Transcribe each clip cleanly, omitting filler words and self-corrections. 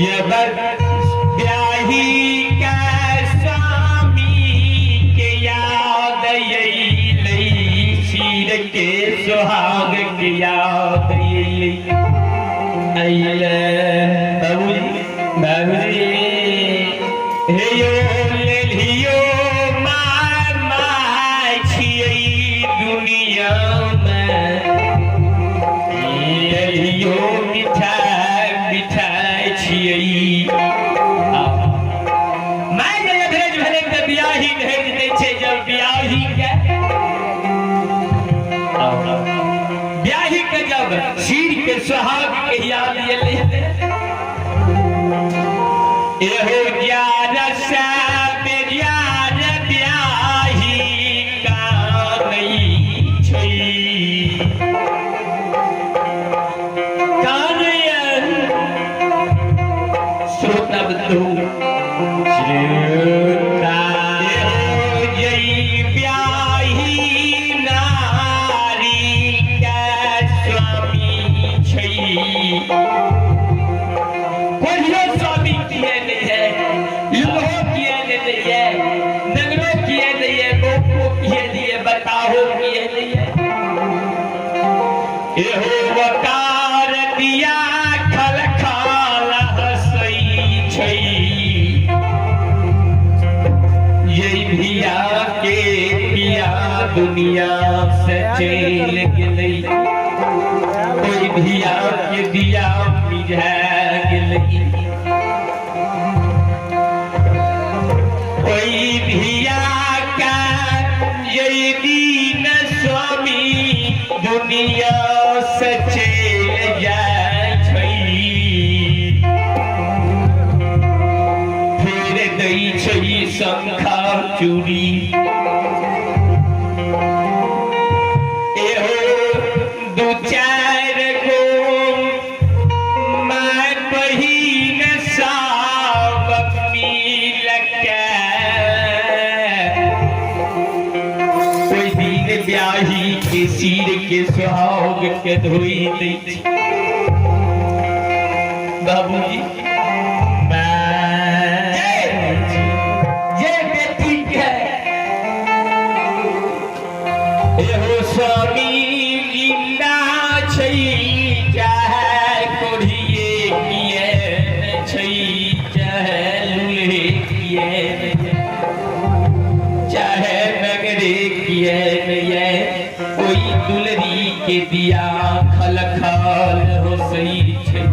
जब ब्याही के स्वामी के याद अयलै, सिर के सोहाग के याद अयलै। अयलै बाबूजी, बाबूजी हे यो लेलियो my my छियै दुनिया में, लेलियो मिठाइ मिठाइ छियै। माय जे अधरेज भेलै तऽ बियाही धरि दै छै। जब बियाही के बियाही के जब सिर के सोहाग के याद एलै, एहो ग्यारह सए बेरियार ब्याही कानै छै, कानैया। श्रोता बंधु, श्रोता एहो जई ब्याही नारी के स्वामी छै, कोहियो स्वामी किए नहीं है, लूहो किए नहीं है, नगरो किए नहीं है, बोको किए नहीं है, बताहो किए नहीं है। एहो वकार दिया खल खाल हसई छै, ये धिया के पिया दुनिया से चल गेलै, ओहि धिया के दिया मिझा गेलै। ओहि धिया के ये दिन स्वामी दुनिया से चल जाइ छै, फेर दै छै शंखा चूड़ी। एहो दू चारि गो माय बहिन सब मिल के ओहि दिन ब्याही के सिर के सोहाग के धोई दै छै। बाबूजी, जे बेटी के एहो स्वामी जिंदा छै, चाहे कोढ़िए किए ने छै, चाहे लूल्हे किए ने छै, चाहे नगरे किए ने ये, ओहि दुलरी के दिया खल खल होसई छै।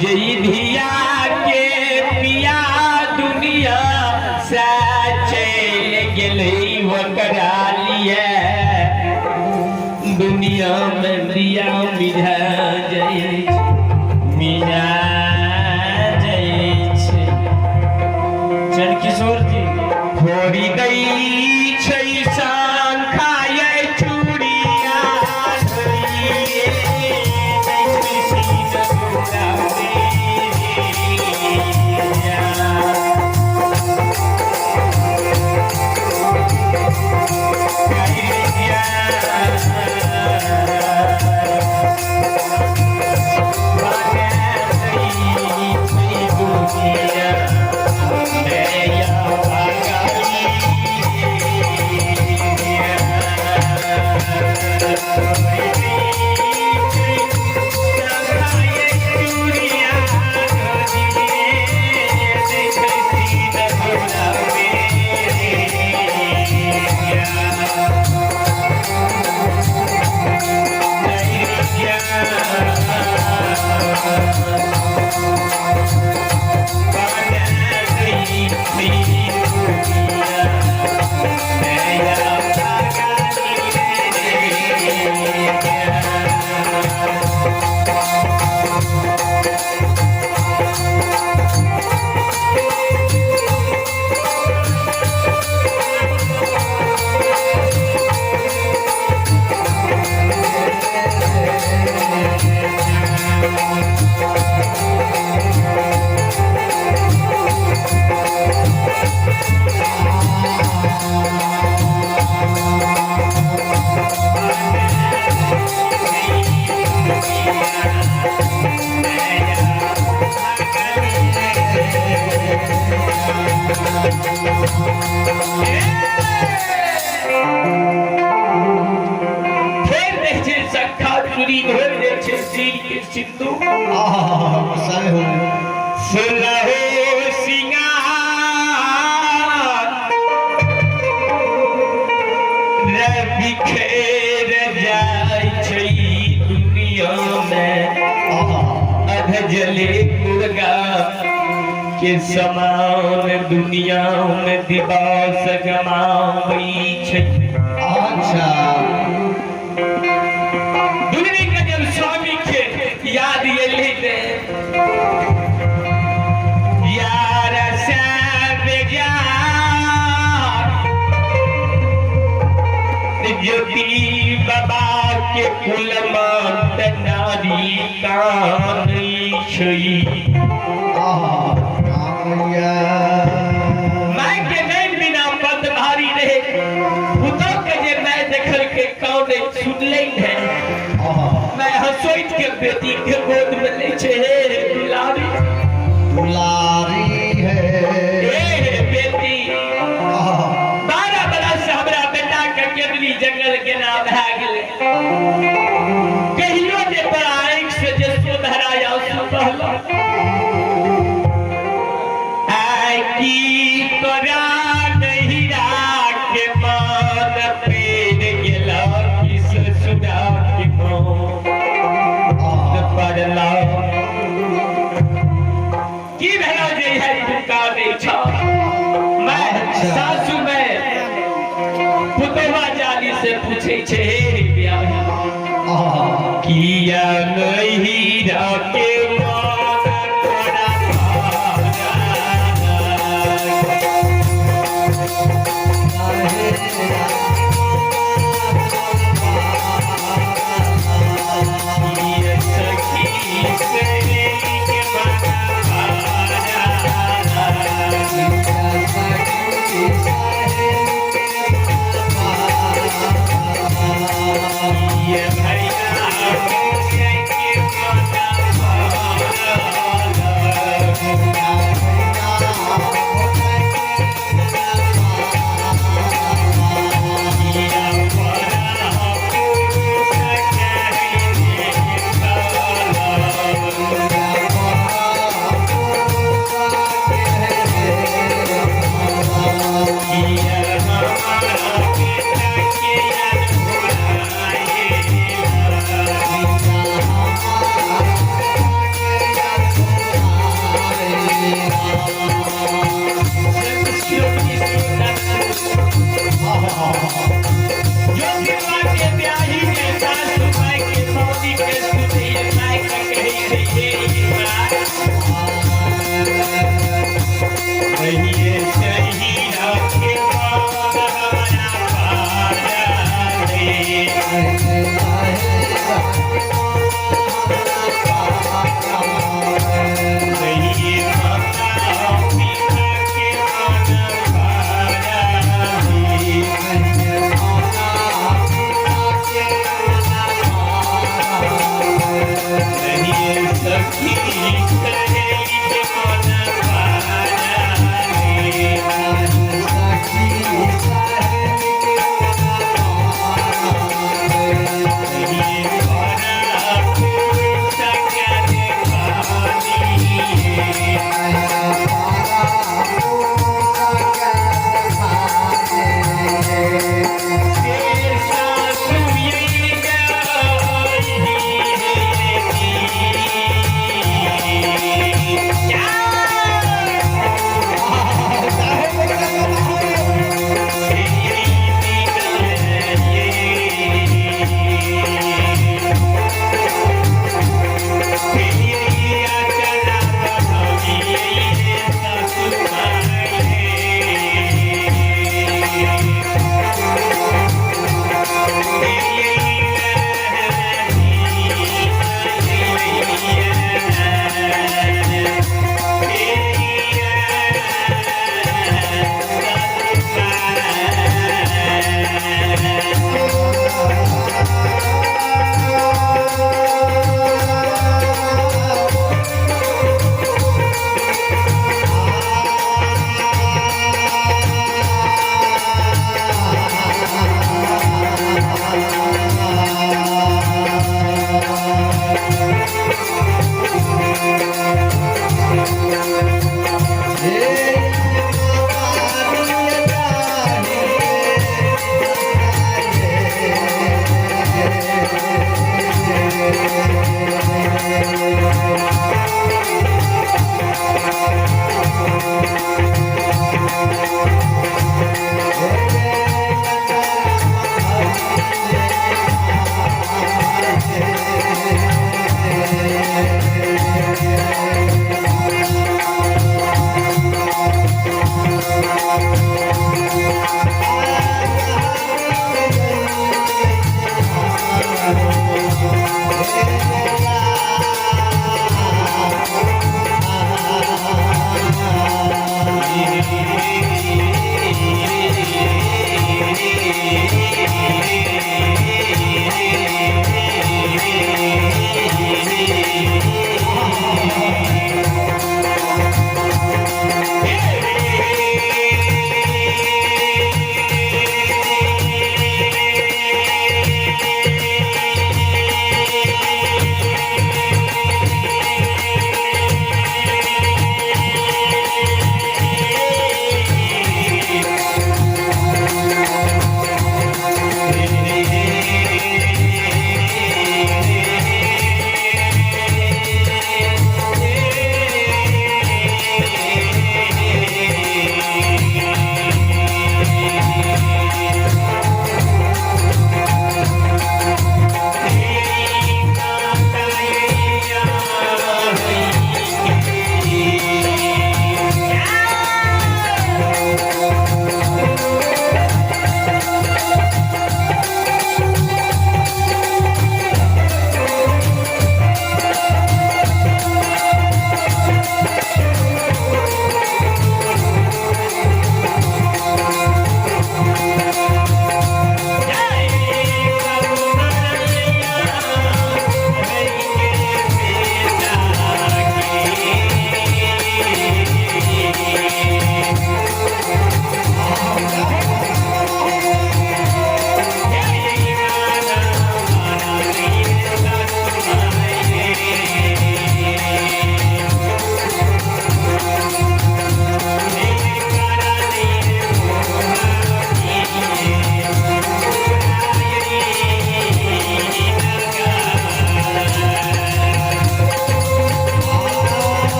जई धिया के पिया दुनिया से चलि गेलै, ओकरा लिए दुनिया में दिया मिझा जाइ छै, मिझा जाइ छै। चंदकिशोर जी फोड़ि दै छै शंखा यै चूड़िया, धोइए दै छै सिन्दूरा मेरिया। सिंधु। आहा, गुस्सा में हो गए। सुलहो सिंगार रे बिखेर जाइ छै दुनिया में। आहा, अधजले मुर्गा के समान दुनिया में दिवस गमाबै छै। अच्छा। दुनिया के जब स्वामी के याद एलै ने यार से बेजार ज्योति बाबा के कुल मात नारी कान छै। आहा, कामैया। माय के नहीं बिना बंद भारी रहे, पुतोह के जे मैं देखल के काने सुनले है। आहा, मैं हंसोइत के बेटी के गोद में ले छे, हे दुलारी। दुलारी है। हे हे बेटी। आहा, 12 बरस से हमरा बेटा के केवली जंगल के नाम भए गेलै, कहियो जे पर आँखि से जे सोधरा आंसू बहलो। आइ की तोरा नहिरा के मान पेड़ गेला कि ससुरा के मान आहा, पड़ला? की भेलो जे है तू कानै छ? मैं सासू में पुतोहा जाली से पूछे छे, हे ब्याही, आहा, किया नहिरा के मान तोरा पारा? किया सखी सहेली के मन पारा? किया भैया के मन पारा? किया परा पुरुष कहिले काला? किया हमारा बेटा के याद भुलाएला? ज्योतिर्मा के ब्याही में सासु माय के मौनी के सुनैये, माय के कहै छै, हे माय, कहिए सही के मान हमरा पारा रे। कहिए माता पिता के मान पारा रे। कहिए सखी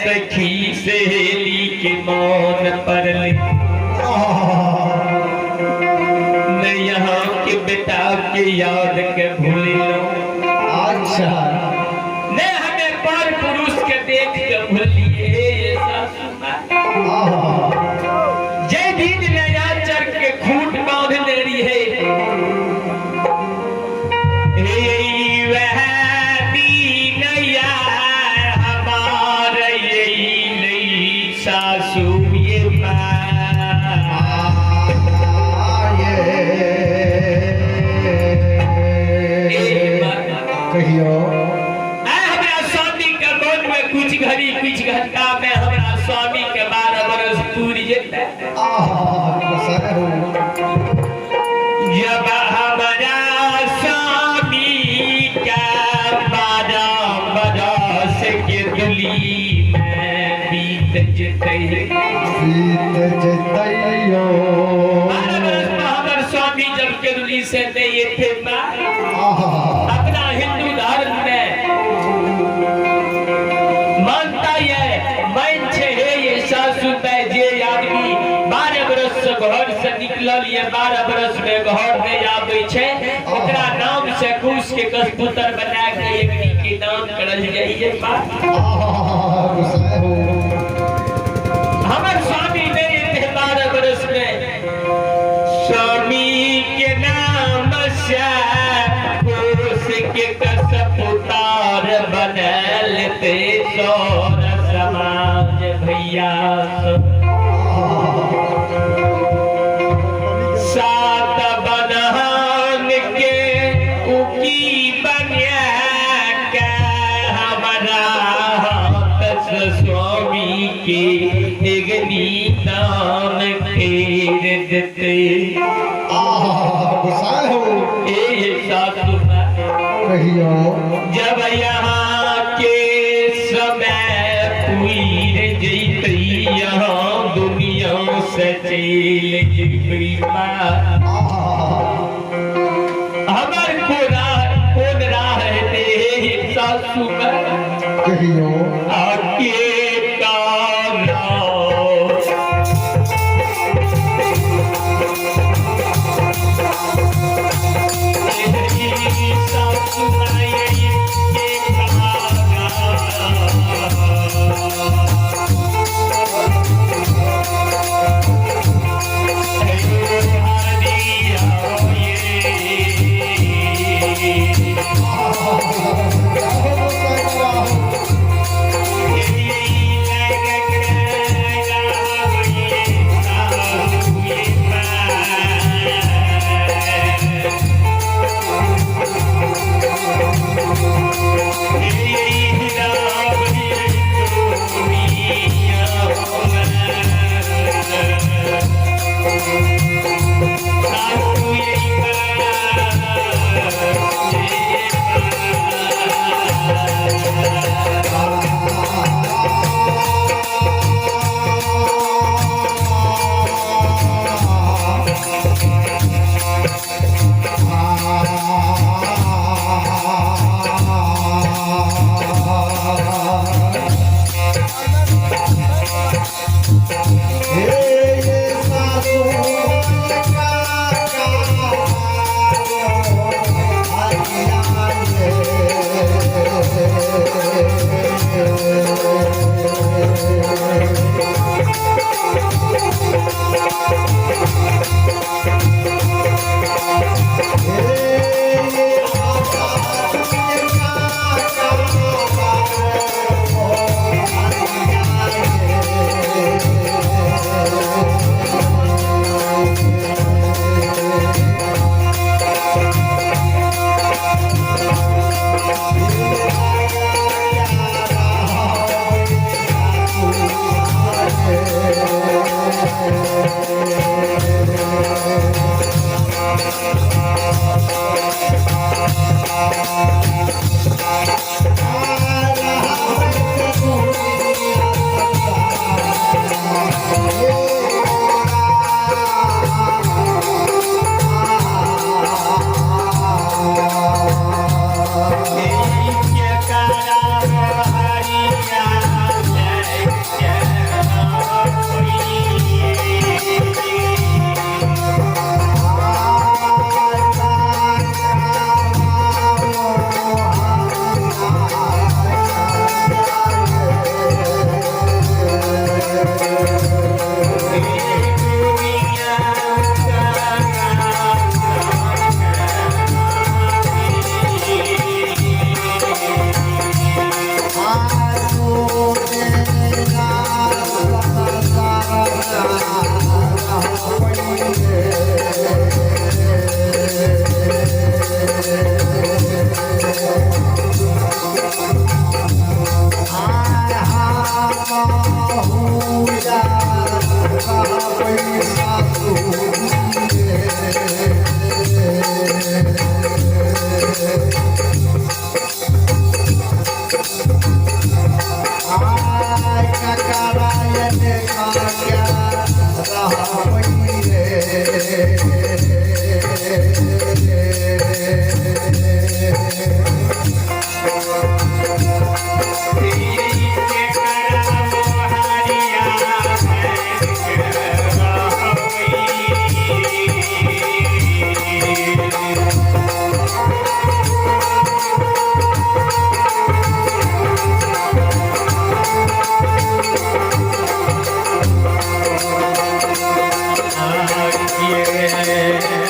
सखी सहेली के मौन पड़ले न यहाँ के बेटा के याद के भूलिलो। अच्छा। न हमें पर पुरुष के देख के भूलिए सासू माँ। जय दिन नया चर के खूट बांध ले रही है कहियो हमरा स्वामी के मन में कुछ घड़ी कुछ घंटा में हमरा स्वामी के 12 बरस पूरी जेतै। जब हमरा स्वामी के 12 बरस के दुली में बीत जेतै, बीत जेतैयो। 12 बरस में हमर स्वामी जब के दुली से नहीं थे माँ, आहा। अपना हिंदू धर्म में मानता ये मान छे हे ये सासु पे जे आदमी 12 बरस से घर से निकलल ये 12 बरस में घर नहीं आबै छे, ओकरा नाम से कुश के कसपुतर बना के एकनी के नाम करल जाइए। आहा, गुस्सा हो। हमर स्वामी नहीं थे 12 बरस में, स्वामी के नाम से कुश के कसपुतर बनल ते सौर समाज भैया। 7 बनहान के उकी बनिया के हमारा हाथ स्वामी के एगनी दान फेर देते। आहा, गुस्सा हो। ए सासु कहियो। जब यहाँ के समय पूर जैते यहाँ दुनिया से चल जेबै। आहा। हमर कोन राह हेतै हे सासु कहियो। आके काना सासु के काना। आहो गोसाई बाबा, आहो। ये।